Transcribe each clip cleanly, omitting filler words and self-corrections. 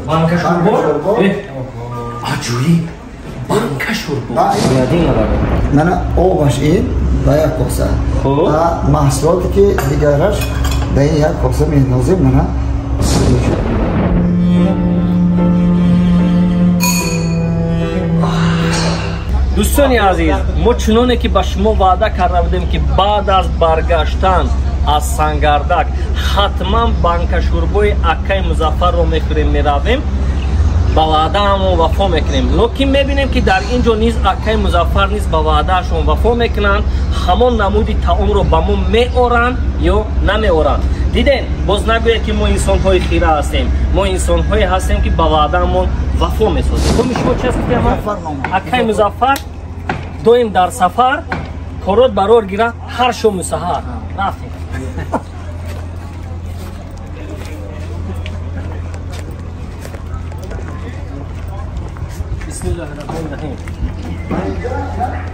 Банка шӯрбо? Аҷоиб. Банка шӯрбо. Мана обаш ин ба як коса. Ва маҳсулоте ки дигараш ба ин як коса меандозем, мана. Дӯстони азиз, мо чуноне ки ба шумо ваъда карда будем, ки баъд аз баргаштан аз Сангардак ҳатман банка шӯрбои аккаи Музаффарро мехӯрем, меравем, ба ваъдаамон вафо мекунем. Лекин мебинем, ки дар ин ҷо низ аккаи Музаффар низ ба ваъдаашон вафо мекунанд, ҳамон намуди таомро ба мо меоранд ё намеоранд. Дидем, боз нагӯяд, ки мо инсонҳои хира ҳастем. Мо инсонҳое ҳастем, ки ба ваъдаамон вафо месозем. Номи шумо чи аст? Аккаи Музаффар доим дар сафар, корот барор гирад ҳар шому саҳар. Рафтем. Бисмиллоҳи раҳмони раҳим.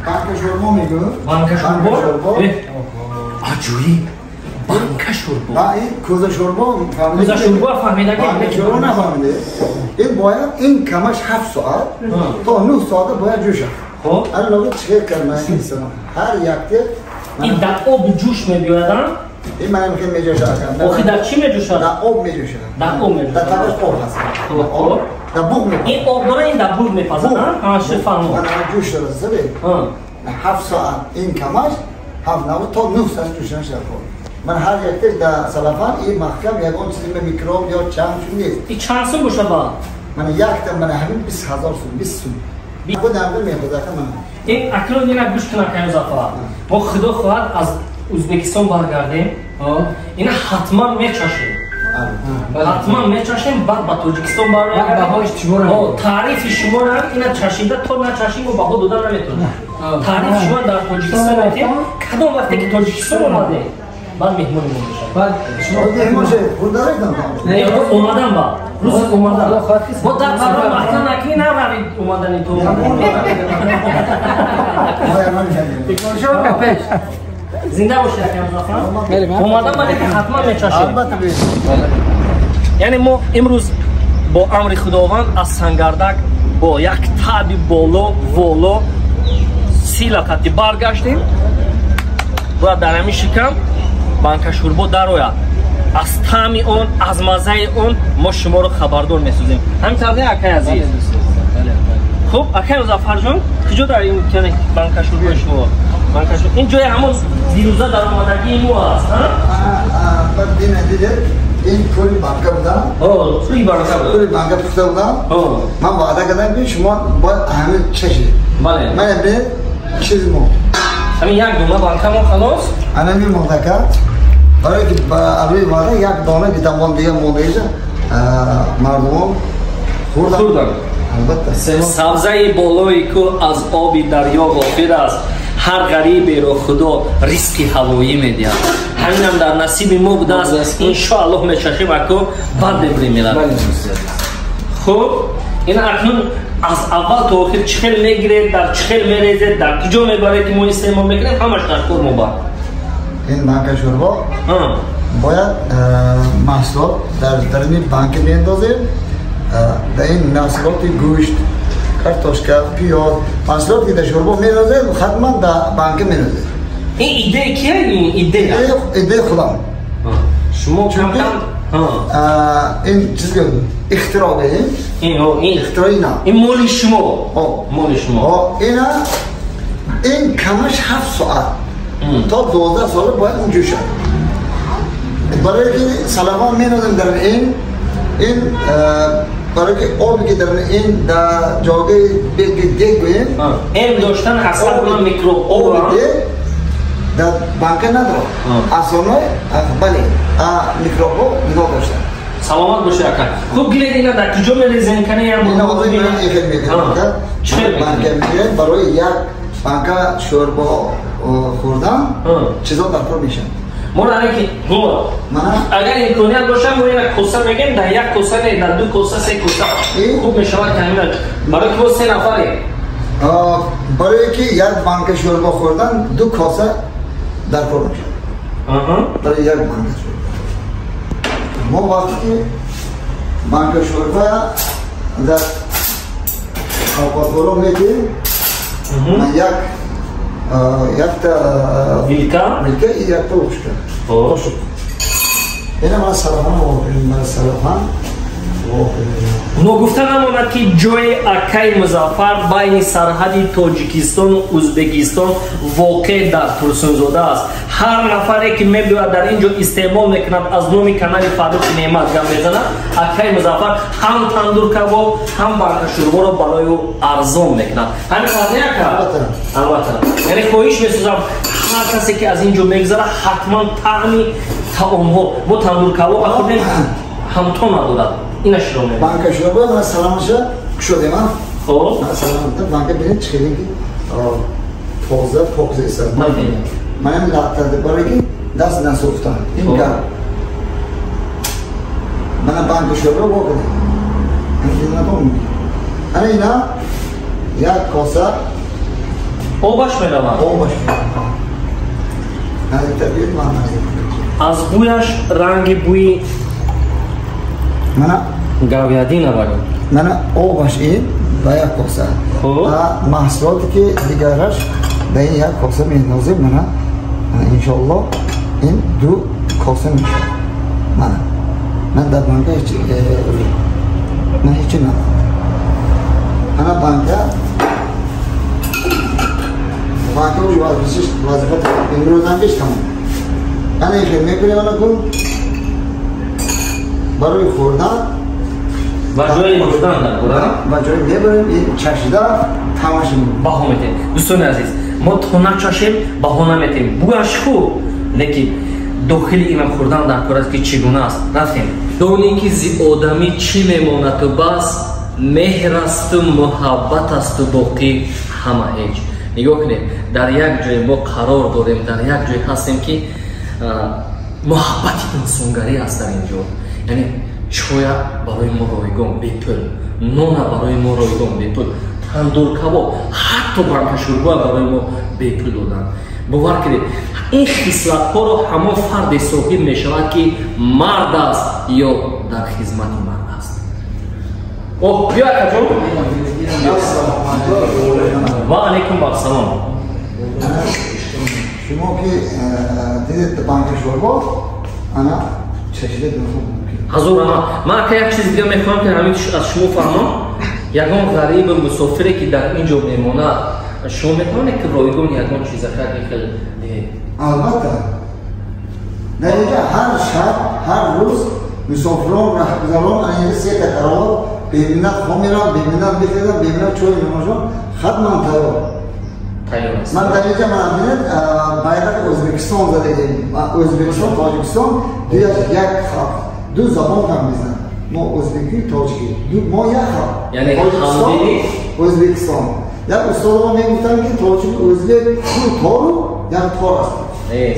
Банка шӯрбо мегӯ? Банка шӯрбо? Аҷоиб. Банка шӯрбо. Ин кӯза шӯрбо фаҳмида? Кӯза шӯрбо фаҳмидаги. Банка шӯрбо нафаҳмида. Ин бояд ин камаш 7 соат то 9 соата бояд ҷӯшад. Хоб. Ана логи чӣ кард ҳар якте ин дар об ҷӯш мебиёяд? Ин мана мехоҳем меҷӯшад. Охи дар чӣ меҷӯшад? Дар об меҷӯшад. Дар об меҷӯшад. Дар табаш об ҳаст. Хоб. Дар буғ мепазад. Ин об дора, ин дар буғ мепазад? Ҳа, шуд, фаҳмид. Мана ҷӯш дорад, сабе? 7 соат ин камаш 7 то 9 соат ҷӯшидан шавад. Ман ҳар якте дар салафан ин маҳкам ягон чизи микроб ё чанд чун нест. Ин чанд сум бошад ба? Мана якта мана ҳамин 20 ҳазор сум, 20 сум. Худ ҳамин мехӯрад мана. Ин акнун ина гӯш кунам, акаи Музаффар. Мо худо хоҳад аз Ӯзбекистон баргардем, ина ҳатман мечашем. Ҳатман мечашем, баъд ба Тоҷикистон бармегардем. Таърифи шуморо ина чашида то начашим мо баҳо дода наметавонем. Таърифи шумо дар Тоҷикистон метем. Кадом вақте ки Тоҷикистон омадем, баъд меҳмони мо мешавад. Баъд шумо меҳмон шавед, хурдаретон? Не, омадан ба. Рӯз омадан. Бо дар барои маҳкам накунӣ, наравед омадани то. Зинда бошед, акаи Музаффар. Омадан бале ки ҳатман мечашем. Яъне мо имрӯз бо амри Худованд аз Сангардак бо як таъби боло воло сила қати баргаштем. Бояд дар ҳамин шикам банка шӯрбо дарояд. Аз таъми он, аз маззаи он мо шуморо хабардор месозем. Ҳамин тавр не, акаи азиз? Хуб, акаи Музаффарҷон, куҷо дар ин банка шӯрбои шумо? Банка шӯрбо ин ҷои ҳамон дирӯза даромадагии мо аст, ҳа? Баъд дина дидед, ин пули банка будам. Пули банка буд. Пули банка пухта будам. Ман ваъда кардам, ки шумо бояд ҳамин чашед. Бале. Ман бинед чиз мо. Ҳамин як дона банка мо халос? Ана ми мондака. Барои ки ба рӯи ваъда як дона витамон дига мондаиша мардумон хӯрданд. Хӯрданд. Албатта. Сабзаи болои кӯҳ аз оби дарё ғофир аст. Ҳар ғариберо Худо ризқи ҳавоӣ медиҳад. Ҳаминам дар насиби мо будааст. Иншоаллоҳ мечашем, ако, баъд мебирем меравем. Хуб, ин акнун аз аввал то охир чӣ хел мегиред, дар чӣ хел мерезед, дар куҷо мебаред, ки мо истеъмол мекунем, ҳамаш дар кор мо ба. Ин банка шӯрбо бояд маҳсулот дар даруни банка меандозем. Дар ин маҳсулоти гӯшт, картошка, пиёз, маҳсулоте ки дар шӯрбо мерезем, ҳатман дар банка мерезем. Ин идея кия? Ин идея? Идеяи худам. Шумо камкам ин чиз ихтироъ ин? Ихтирои ина. Ин моли шумо. Моли шумо. Ина ин камаш 7 соат то 12 соат бояд ин ҷӯшад. Барои ки салавон менозем дар ин, ин барои ки оби ки дар ин дар ҷойи дег гӯем. Ин доштан аслан микроб оби дег дар банка надорад. Асоно бале, микробҳо нигоҳ доштанд. Саломат бошед, ака. Хуб, гиред ина дар куҷо мерезем? Кане як ина ҳозир ман эхел мекунам. Банка мегирем барои як банка шӯрбо хӯрдан чизо дар кор мешавад. Мо дар ки агар имконият бошад, мо як коса мегем, дар як коса не, дар ду коса, се коса хуб мешавад ки ҳамин барои ки мо се нафарем. Барои ки як банка шӯрбо хӯрдан ду коса дар кор мешавад. Барои як банка шӯрбо. Мо вақте ки Банка шӯрба дар овқатхӯро медиҳем. Як якта вилка, вилка и якта ложка. Хуб. Ина ман салафан вокунем, ман салафан вокунем. Ногуфта намонад, ки ҷои акаи Музаффар байни сарҳади Тоҷикистону Ӯзбекистон воқеъ дар Турсунзода аст. Ҳар нафаре ки мебиёяд, дар ин ҷо истеъмол мекунад, аз номи канали Фаррухи Неъмат гап мезанад. Акаи Музаффар ҳам тандур кабоб, ҳам банка шӯрборо барои ӯ арзон мекунад. Ҳамин қадр не, ака? Албатта. Яъне хоҳиш месозам, ҳар касе ки аз ин ҷо мегузарад, ҳатман таъми таомҳо, мо тандур кабоб хӯрдем, ҳамто надорад. Ина широ мебарем. Банка шӯрбо ман саламаша кушодем. Хуб. Салам банка бинед, чӣ хеле ки тоза, покиза истад. Манам латтаде, барои ки даст насӯхтам ин гап. Мана банка шӯрбо вокунем. Ана ина як коса обаш меравад. Обаш наздиктар биёд, ман наздик. Аз бӯяш ранги бӯи мана говядина барем. Мана обаш ин ба як коса ва маҳсулоте ки дигараш ба ин як коса меандозем. Мана, иншоалло, ин 2 коса мешавад. Мана, ман дар банка ҳеч ман ҳечи надорам. Ана банка уж вазифа имрӯзам беш тамом. Ана ин хел мекунем. Ана кун барои хӯрдан. Ба ҷои бурдан дар кора. Ба ҷои мебарем, ин чашида тамаш. Баҳо метем. Дӯстони азиз, мо то начашем, баҳо наметем. Бӯяш хуб, лекин дохили инам хӯрдан дар кор аст, ки чӣ гуна аст. Рафтем. Доне ки зи одамӣ чӣ мемонату бас, меҳр асту муҳаббат асту, боқӣ ҳама ҳеҷ. Нигоҳ кунед, дар як ҷое мо қарор дорем, дар як ҷое ҳастем, ки муҳаббати инсонгарӣ аст дар ин ҷо. Яъне чоя барои мо ройгон бепул, нона барои мо ройгон бепул, тандур кабоб, ҳатто банка шӯрбоа барои мо бепул доданд. Бовар кунед, ин хислатҳоро ҳамон фарде соҳиб мешавад, ки мард аст ё дар хизмати мард аст. Оҳ, биё, акаҷон. Ва алайкум ассалом. Шумо ки дидед банка шӯрбо, ана чашида. Ҳазор ама. Ман, ака, як чизи дига мехоҳам, ки ҳамин аз шумо фаҳмам. Ягон ғарибу мусофире ки дар ин ҷо мемонад, шумо метавонед ки ройгон ягон чизакаки хел диҳед? Албатта, дар инҷа ҳар шаб, ҳар рӯз мусофирон, раҳгузарон ана сета кароват беминнат хоб мераванд, беминнат мехезанд, беминнат чой меношанд, хатман тайёр. Тайёр аст. Ман дар инҷа, ман бинед, байрақи Ӯзбекистон задагем. Ӯзбекистон, Тоҷикистон дуяш як халқ, ду забон ҳам мезананд. Мо ӯзбекию тоҷики, мо як халқ. Яъне Тоҷикистон, Ӯзбекистон. Як устодо мегуфтанд, ки тоҷику ӯзбек ду тору як тор аст.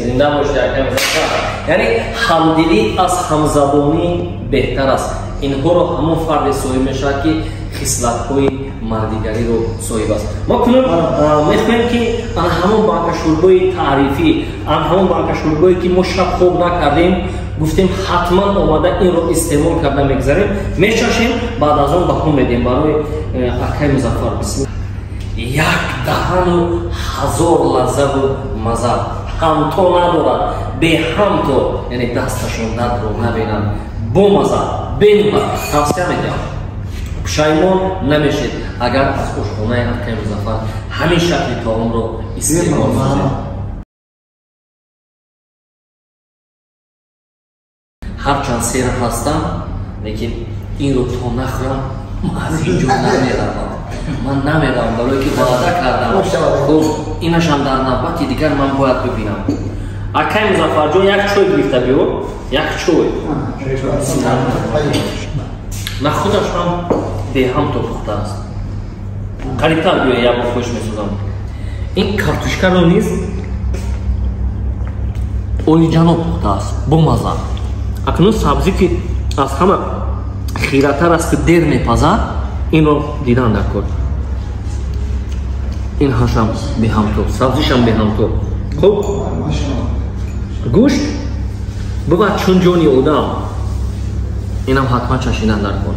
Зинда бошед, акай Музаффар. Яъне ҳамдилӣ аз ҳамзабонӣ беҳтар аст. Инҳоро ҳамон фарде соҳиб мешавад, ки хислатҳои мардигариро соҳиб аст. Мо кунун мехоҳем, ки ан ҳамон банка шӯрбои таърифӣ, ан ҳамон банка шӯрбое, ки мо шаб хоб накардем, гуфтем ҳатман омада инро истеъмол карда мегузарем, мечашем, баъд аз он баҳо медиҳем барои акай Музаффар. Бисмилла. Як даҳану ҳазор лаззаву маза, ҳамто надорад, беҳамто. Яъне дасташон дардро набинанд, бомаза, бениҳоят. Тавсия медиҳам, пушаймон намешед, агар аз ошхонаи акай Музаффар ҳамин шакли таомро истеъмол созед. Ҳарчанд сер ҳастам, лекин инро то нахӯрам, ман аз ин ҷо намеравам. Ман намеравам, барое ки ваъда кардам. Хуб, инашам дар навбати дигар ман бояд бибинам. Акай Музаффарҷон, як чой гирифта биё, як чой. На, худаш ҳам беҳамто пухта аст. Қарибтар биё, як бор хоҳиш месозам. Ин картошкаро низ олиҷаноб пухта аст, бомаза. Акнун сабзӣ, ки аз ҳама хиратар аст, ки дер мепазад, инро дидан дар кор. Ин ҳашам беҳамто, сабзишам беҳамто. Хуб, гӯшт бувад чун ҷони одам. Инам ҳатман чашидан дар кор.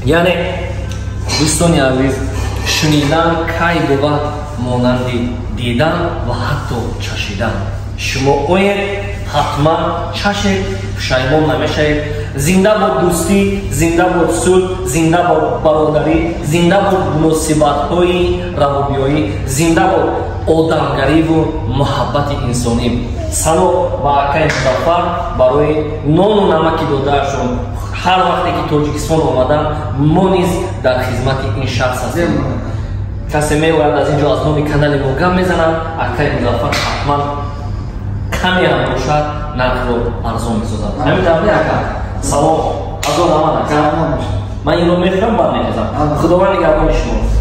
Яъне, дӯстони азиз, шунидан кай бувад монанди дидан ва ҳатто чашидан. Шумо оед, ҳатман чашед, пушаймон намешавед. Зинда бод дӯстӣ, зинда бод сулҳ, зинда бод бародарӣ, зинда бод муносибатҳои равобиёӣ, зинда бод одамгариву муҳаббати инсонӣ. Сало ба акаи Музаффар барои нону намаки додаашон. Ҳар вақте ки Тоҷикистон омадан, мо низ дар хизмати ин шахс ҳастем. Касе меояд, аз ин ҷо аз номи канали мо гап мезанад, акаи Музаффар ҳатман каме ҳам бошад, нархро арзон месозад. Ҳамин тавр не, ака? Салом, азор раҳмат, ака. Ман инро мехӯрам, баъд мехезам. Худованд нигаҳбони шумо.